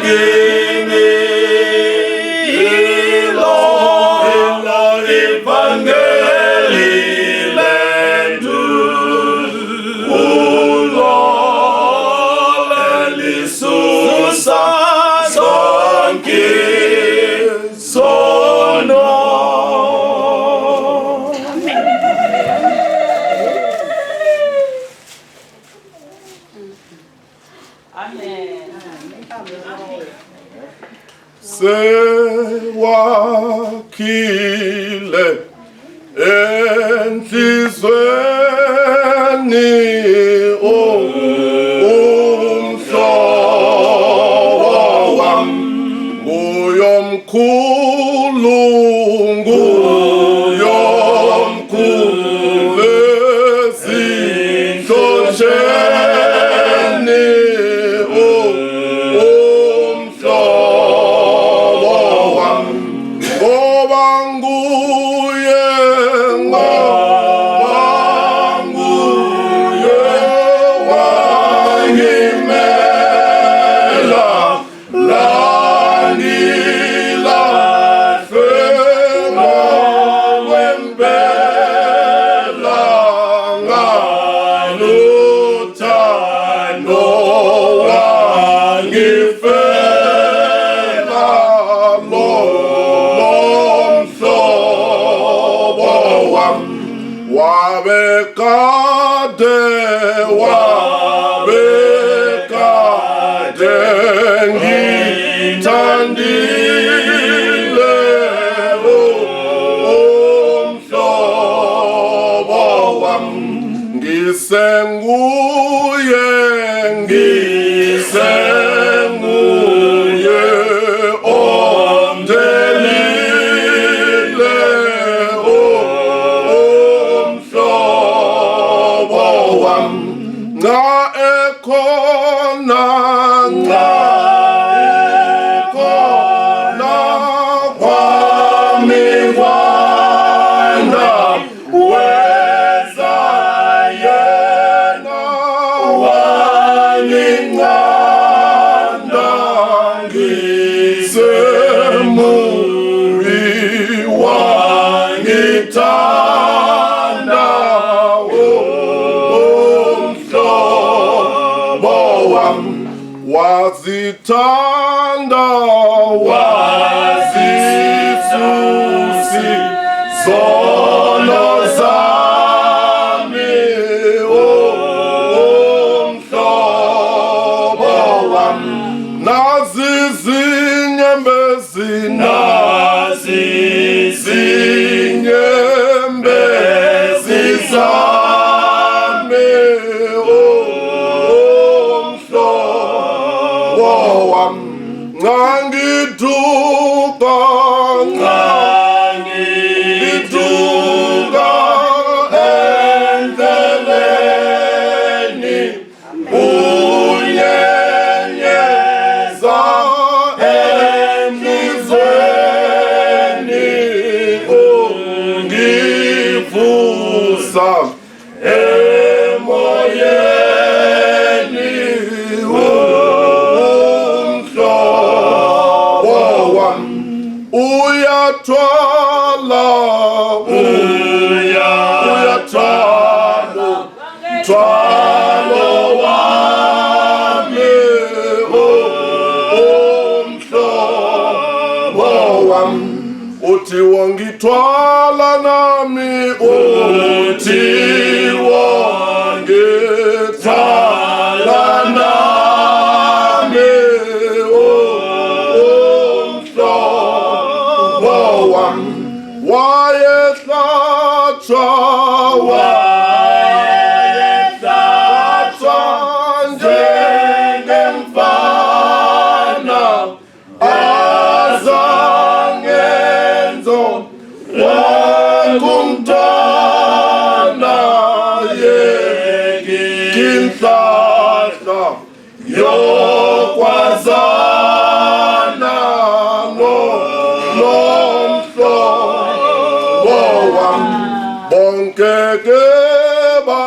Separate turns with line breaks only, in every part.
Kimi ilo ilo ivangeli lethu ulo lisusa sonke isono.
Amen.
Sewakhile enhlizweni umhlobo wam nguyomkhulu nguyomkhulu ezinhlotsheni umhlobo wam ngoba nguye ngoba nguye wangimela langilahle ngokwempela ngaluthando wangifela lo lomhlobo wam wabekade wabekade ngithandile umhlobo wam ngisenguye ngisenguye omthelile umhlobo wam nxa ekhona nxa ekhona kwami kwanda weza yena wanginqanda ngisemubi wangithanda umhlobo wam wazithanda wazisusi zono zami umhlobo wam nazizinyembezi nazizinyembezi zami umhlobo wam ngangiduka ngangiduka endleleni unyenyeza enhlizweni ungivusa emoyeni umhlobo wam uyathwala uyathwala mthwalo wami umhlobo wam uthi wongithwala nami uthi wongithwala nami umhlobo wam wayehlatshwa wayehlatshwa njengemfana azangenzo wakumntwana yekinhlahla yokwazana nomhlobo wam bonke ke ba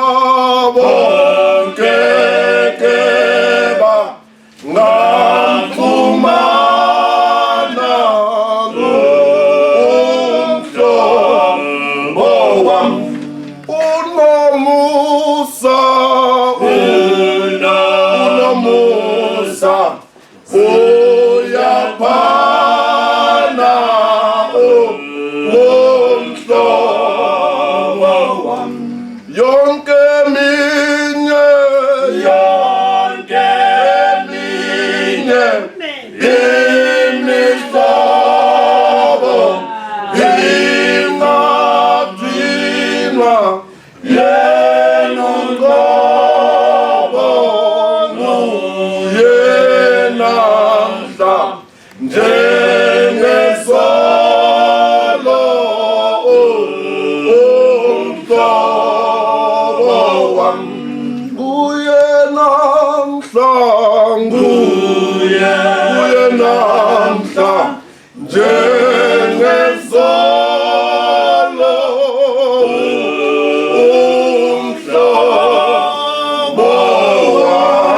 bonke ke ba ngamfumana. Nguye namhla, nguye, nguye namhla, njengezolo, umhlobo wam.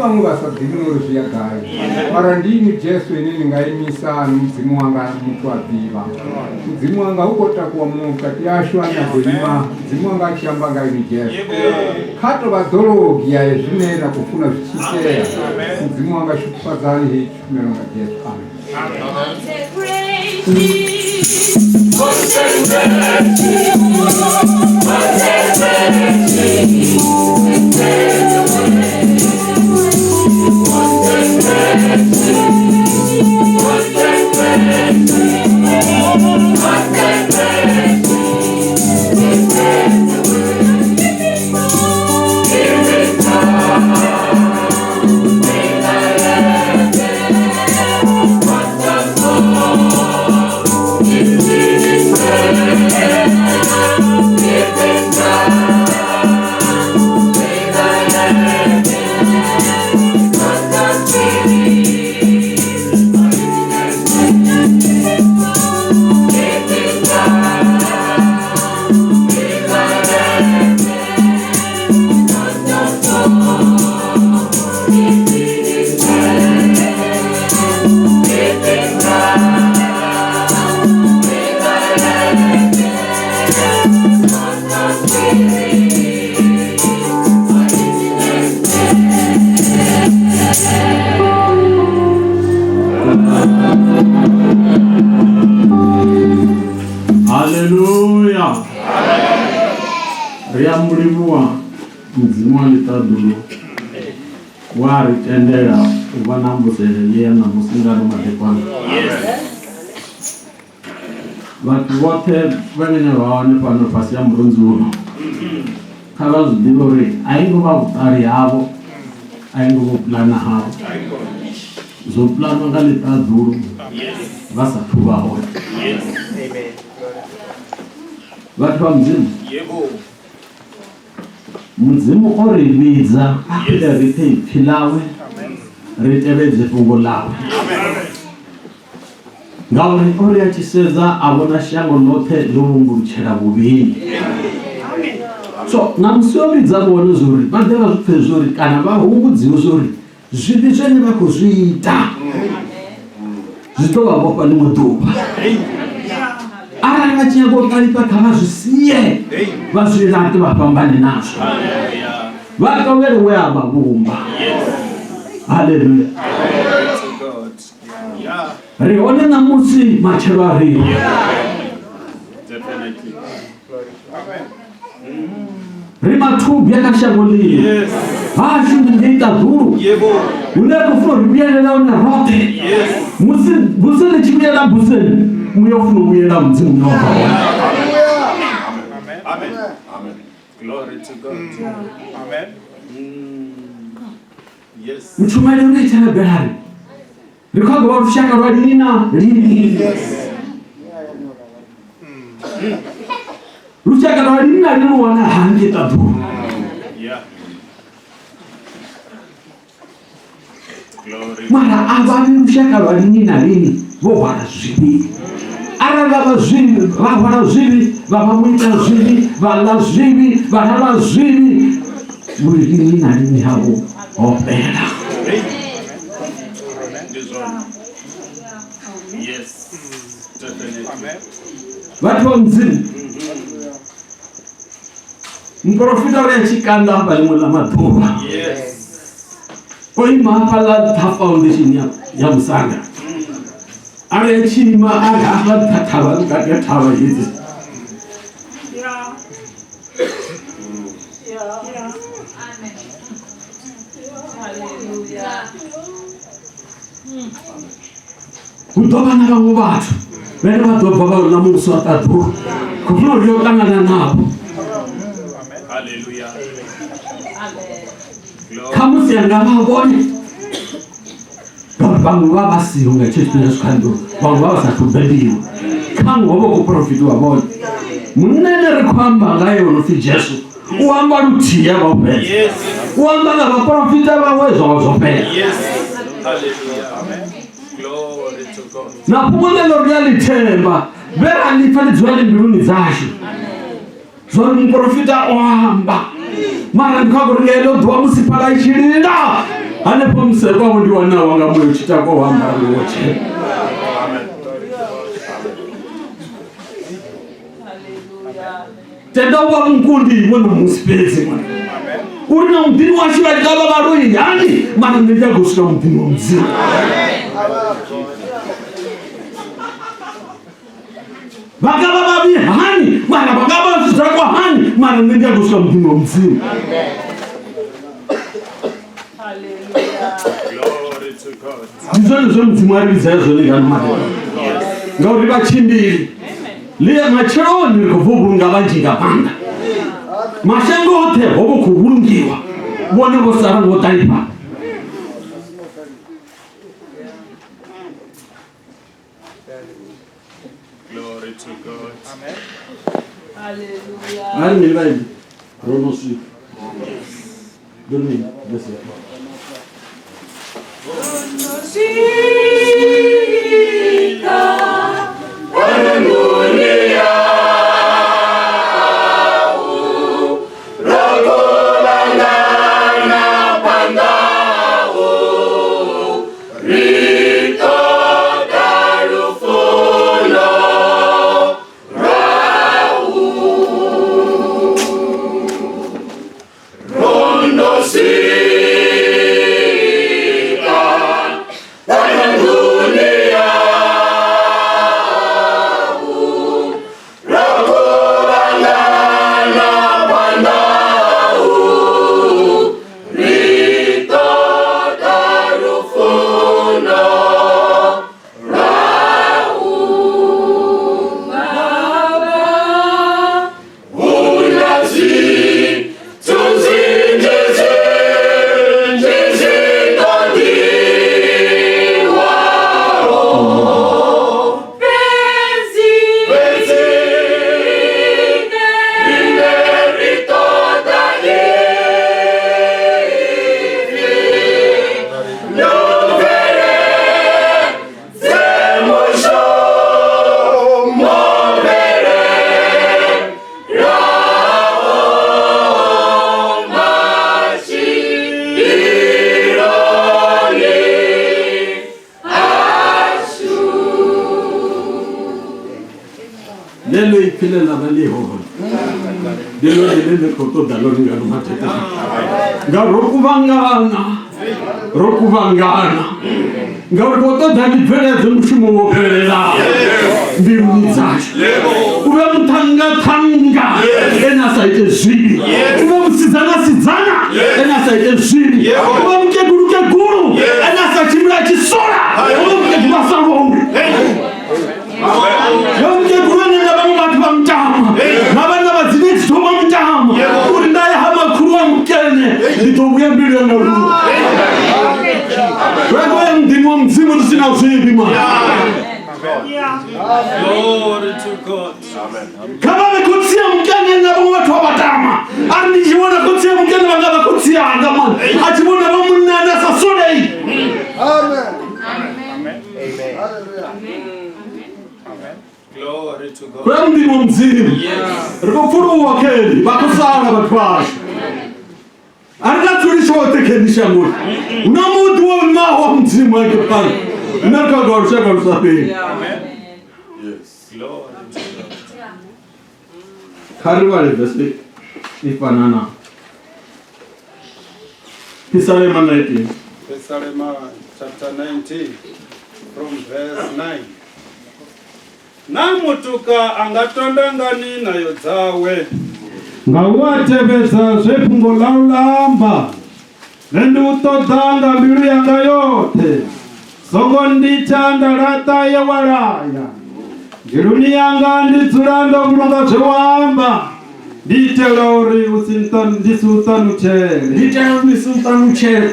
vhaṅwe vha sa ḓivhi na uri zwi ya gai. Mara ndi inwi Jesu ine ni nga imisa Mudzimu wanga muthu a ḓivha. Mudzimu wanga hu khou takuwa muṅwe vhukati hashu ane a ḓo ima Mudzimu wanga a tshi amba nga inwi Jesu. Kha tou vha ḓologi ya zwine na khou funa zwi tshi itea. Mudzimu wanga shudufhadzani heyi tshumelo nga Jesu. Amen.
Haleluya. Ri a mu livhuwa Mudzimu wa ḽiṱaḓulu wa ri tendela u vha na mbuselelo ya ṋamusi nga ano madekwana. Vhathu vhoṱhe vhane vha wane fhano fhasi ha murunzi uno kha vha zwi ḓivhe uri a i ngo vha vhuṱali havho, a i ngo vha u pulana havho, zwo pulanwa nga ḽiṱaḓulu vha sa thu vha hone. Vhathu vha Mudzimu, Mudzimu o ri vhidza a ri ri pfe ipfi ḽawe, ri tevhedze fhungo ḽawe. Ngauri o ri a tshi sedza a vhona shango ḽoṱhe ḽo vhumbulutshela vhuvhini. So na musi o vhidza vhone zwori vha ḓe vha zwi pfe zwori kana vha humbudziwe zwori zwivhi zwine vha khou zwi ita zwi ḓo vha vhofha ḽiṅwe ḓuvha. Arali vha tshi nyaga u ṱalifha kha vha zwi sie vha zwi laṱe vha fhambane nazwo vha tovhele we a vha vhumba. Haleluya. Ri hone ṋamusi matshelo a riho. Ri mathubya kha shango ḽino. Hashu ndi ngei ṱaḓulu. Hune ri khou funa uri vhuyelela hone roṱhe. Musi buse ḽi tshi vhuyela buseni, muya u funa u vhuyela Mudzimu une wa bva hone. Mutshumaeli uri tshi rabela ri ri khou vha lushaka lwa lini na lini. Lushaka lwa lini na lini lu wana hangei ṱaḓulu. Mara a vha vhi lushaka lwa lini na lini vho hwala zwivhi. Arali vha vha zwivhi, vha hwala zwivhi, vha vha muita zwivhi, vha ḽa zwivhi, vha lala zwivhi, vhulini na lini havho ho fhela. Vhathu vha Mudzimu, muporofita uri a tshi kanda hafha ḽiṅwe ḽa maḓuvha o ima hafhaḽa nṱha foundation ya musanda a ri a tshi ima a ri hafha nṱha thavha vhukati ha thavha hedzi hu ḓo vha na vhaṅwe vhathu vhane vha ḓo bva vha ḽa muvhuso wa ṱaḓulu khou funa uri yo ṱangana navho khamusi anga vha vhone ngauri vhaṅwe vha vha siho nga hetsho tshifhinga zwi kha ḓo vhaṅwe vha vha sa thu bebiwa kha ngoho vho khou porofitiwa vhone munna ane ri khou amba ngaye o no pfi Jesu u amba luthihi a vha u fhedza u amba nga vhaporofita vhawe zwa zwo fhela na fhungo ḽeḽo ri a ḽi themba vhe ra ḽi pfa ḽi dzula ḽi mbiluni dzashu zwa uri muporofita o amba mara ndi khou amba uri nga heḽo ḓuvha musi phala i tshi lila. Hanefho muselwa wavho ndi wanawa nga muya u tshi takuwa wa ambara nguwo tshena. Tenda u vha mukundi iwe ṋamusi fhedzi ṅwana. Uri na muḓini washu vha nga vha vhaloi hani mara nṋe ndi a khou swika muḓini wa Mudzimu. Vha nga vha vhavhi hani mara vha nga vha zwidzakwa hani mara nṋe ndi a khou swika muḓini wa Mudzimu. Ndi zwone zwe Mudzimu a ri vhidzela zwone nga ano maḓuvha. Ngauri vhatshimbili ḽi matsheloni ri khou bva u vhulunga vhanzhi nga maanḓa. Mashango oṱhe ho vha khou vhulungiwa, vhone vho sala vho ṱalifha.
Glory to God.
Hallelujah.
Ari mini vhaeni ro no swika. Ndi ri mini vese ya. Ḽeḽo ipfi ḽe ḽa vha ḽi hone ndi ḽone ḽine ri khou ṱoḓa ḽone nga mathekani nga ro kuvhangana ro kuvhangana ngauri khou ṱoḓa ni bveledze mushumo wo fhelelaho mbiluni dzashu u vhe muṱhanngaṱhannga ene a sa ite zwivhi u vhe musidzana sidzana ene a sa ite zwivhi u vhe mukegulu kegulu ene a sa tshimbila a tshi sola u vhe mukegulu a sa longwi yo mukegulu ene nga vhaṅwe vhathu vha mutama na vhana vha dzine dzi thoma mutama uri nda ya ha makhulu wa mukene ndi ḓo vhuya mbilu yanga luwa ri khou ya muḓini wa mudzimu ri si na zwivhi ma
Glory to God.
kha vha vhe khotsi ya mukene na vhaṅwe vhathu vha vhatama a ri ndi tshi vhona khotsi ya mukene vha nga vha khotsi yanga mani a tshi vhona vha munna ane a sa solei
Glory to God.
Khou ya muḓini wa mudzimu ri khou pfuluwa kheli vha khou sala vhathu vhashu a ri nga dzuli tshoṱhe kheli shangoni hu na muḓi wo imaho wa mudzimu hange fhano nṋe ri khou lushaka lu sa fheli
Glory to God.
kha ri vhale vese i fanana Pisalema 19
Psalm chapter 19 from verse 9. Na mutuka a nga tonda ngani nayo dzawe
nga u a tevhedza zwe fhungo ḽau ḽa amba nṋe ndi u ṱoḓa nga mbilu yanga yoṱhe songo nditsha nda laṱa ye wa laya mbiluni yanga ndi dzula ndo vhulunga zwe wa amba ndi itela uri u si ndi si u ṱanutshele
ndi itela uri ndi si u ṱanutshele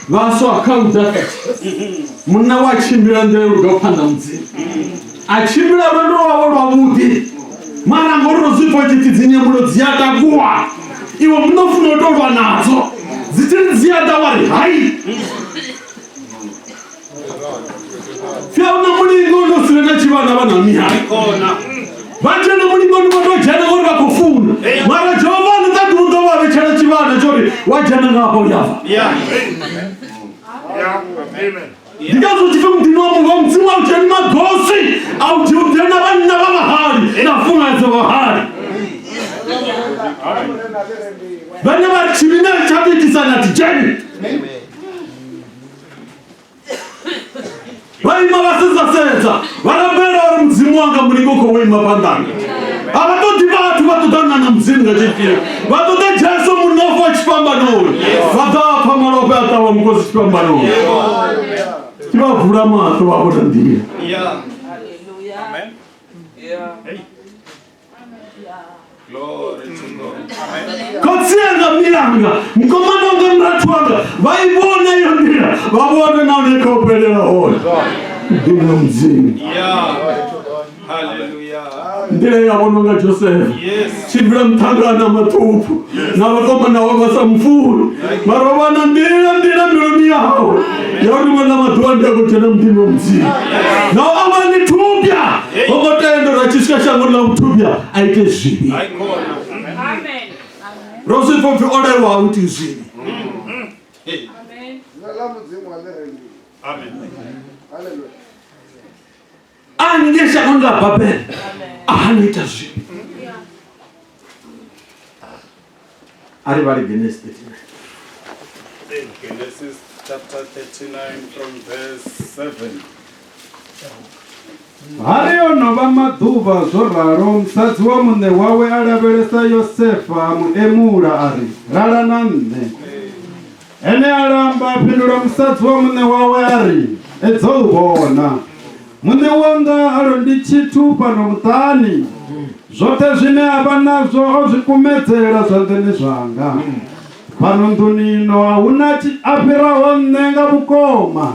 vhaswa kha u ḓa munna wa tshimbila nḓila yo lugaho phanḓa mudzimu a tshimbila lwendo lwawe lwavhuḓi mara ngori ro zwi pfa tshipfi dzinyemulo dzi a takuwa iwe muṋe u funa u tou lwa nadzo dzi tshi ri dzi a ḓa wa ri hai pfi a huna mulingo ndo si vhe na tshivhana vha na mihali vha dzhena mulingoni vho tou dzhena ngori vha khou funa mara jehova ni ṱaḓulu ḓo vha vhetshela tshivhana tsho ri Wa dzhena nga hafha u ya bva. Ndi ngazwo tshi pfi muḓini wa wa Mudzimu a u dzheni magosi, a u dzheni dzhena vhanna vha vhahali na fungadzo vhahali. Vhane vha ri tshivhi na tsha ḓo itisana thi dzheni. Vha ima vha sedza sedza vha rabela uri Mudzimu wanga mulingo u khou ima phanḓa. A vha ṱoḓi vhathu vha ṱoḓa na Mudzimu nga tshifhinga. Vha ṱoḓa Jesu munofo tshifhambanoni. Vha ḓa pfa malofha a ṱavha mukosi tshifhambanoni. Ke vha vula maṱo vha vhona nḓila.
Hallelujah.
Amen.
Yeah.
Hey. Glory to God.
Khotsi anga milanga mukomana wanga murathu wanga vha i vhona iyo nḓila vha vhona na hune kha u fhelela hone. Nḓila ya Mudzimu.
Yeah. Hallelujah.
Nḓila ya vhonwa nga Josefa.
Yes.
Tshibvira muṱhangana maṱhuphu na vhakomana vha vha sa mufuni mara vha na nḓila nḓila mbiluni yawe ya uri ṅwe na maḓuvha ndi a khou dzhena muḓini wa Mudzimu. Naho a vha ni thubya ho ngo tenda uri a tshi swika shangoni ḽa vhuthubya a ite zwivhi.
Hayikhona.
Amen.
Ro zwi pfa upfi o lelwa ha u iti zwivhi.
Hey.
Amen.
Amen.
A nge shangoni ḽa Babele a hana ita zwivhi. A ri vhale Genesis 39.
Genesis chapter 39 from verse 7.
Ha ri o no vha maḓuvha zwo ralo, musadzi wa muṋe wawe a lavhelesa Yosefa a mu emula a ri, Lala na nṋe. Ene a lamba a fhindula musadzi wa muṋe wawe a ri, Edzou vhona, muṋe wanga a londi tshithu fhano muṱani, zwoṱhe zwine a vha nazwo o zwi kumedzela zwanḓani zwanga. Fhano nḓuni ino a hu na a fhiraho nṋe nga vhukoma,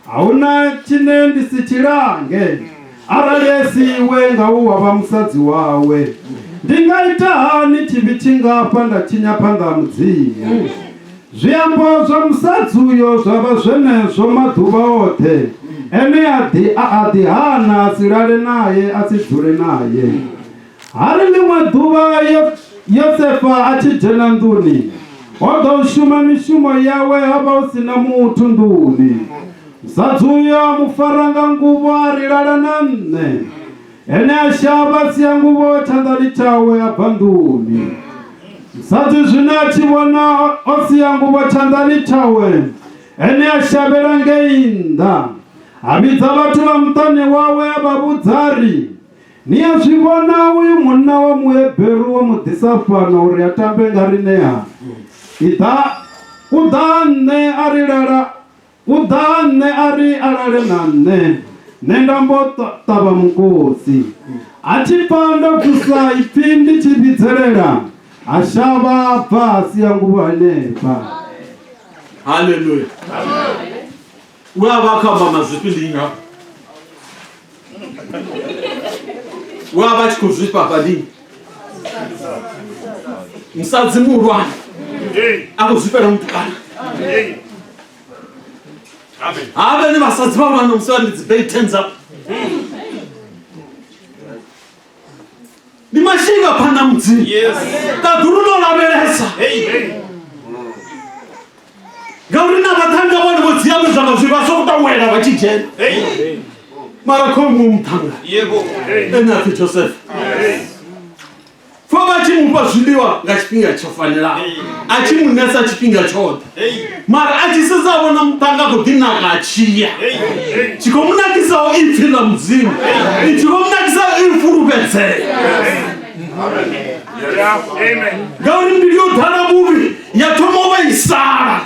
a hu na tshine ndi si tshi lange. Arali e si iwe nga u wa vha musadzi wawe, ndi nga ita hani tshivhi tshingafha nda tshinya phanḓa ha Mudzimu? Zwiambo zwa musadzi uyo zwa vha zwenezwo maḓuvha oṱhe, ene a ḓi a ḓi hana a si lale naye a si dzule naye. Ha ri ḽiṅwe ḓuvha Yosefa a tshi dzhena nḓuni, o ḓo u shuma mishumo yawe ha vha hu si na muthu nḓuni. Musadzi uyo a mu fara nga nguvho a ri, Lala na nṋe. Ene a shavha a sia nguvho tshanḓani tshawe a bva nḓuni. Musadzi zwino a tshi vhona o sia nguvho tshanḓani tshawe, ene a shavhela ngei nnḓa. A vhidza vhathu vha muṱani wawe a vha vhudza a ri, Ni a zwi vhona uyu munna wa Muheberu wo mu ḓisa fhano uri a tambe nga riṋe-ha? Iḓa, u ḓa ha nṋe a ri lala, u ḓa ha nṋe a ri a lale na nṋe, nṋe nda mbo ṱavha mukosi. A tshi pfa ndo bvisa ipfi ndi tshi vhidzelela, a shavha a bva a sia nguvho henefha.
Haleluya. We a vha a khou amba mazwifhi ndi nnyi hafha? We a vha a tshi khou zwifha hafha ndi nnyi? Musadzi muhulwane a khou zwifhela mutukana. Havha ni vhasadzi vhahulwane musi vha ndi dzi bay tens up. Ndi mashinga phanḓa Mudzimu. Ṱaḓulu ḽo lavhelesa. Ngauri na vhaṱhannga vhone vho dzhia zwa nga zwi vha songo tou wela vha tshi dzhena. Mara kho muṅwe muṱhannga ene a pfi Joseph. Pfa vha tshi mufha zwiḽiwa nga tshifhinga tsho fanelaho, a tshi mu nesa tshifhinga tshoṱhe. Mara a tshi sedza a vhona muṱhannga a khou ḓi naka a tshi ya. Tshi khou mu nakisaho ipfi ḽa Mudzimu, tshi khou mu nakisaho i fulufhedzea. Ngauri mbilu yo ḓala vhuvhi ya thoma u vhaisala.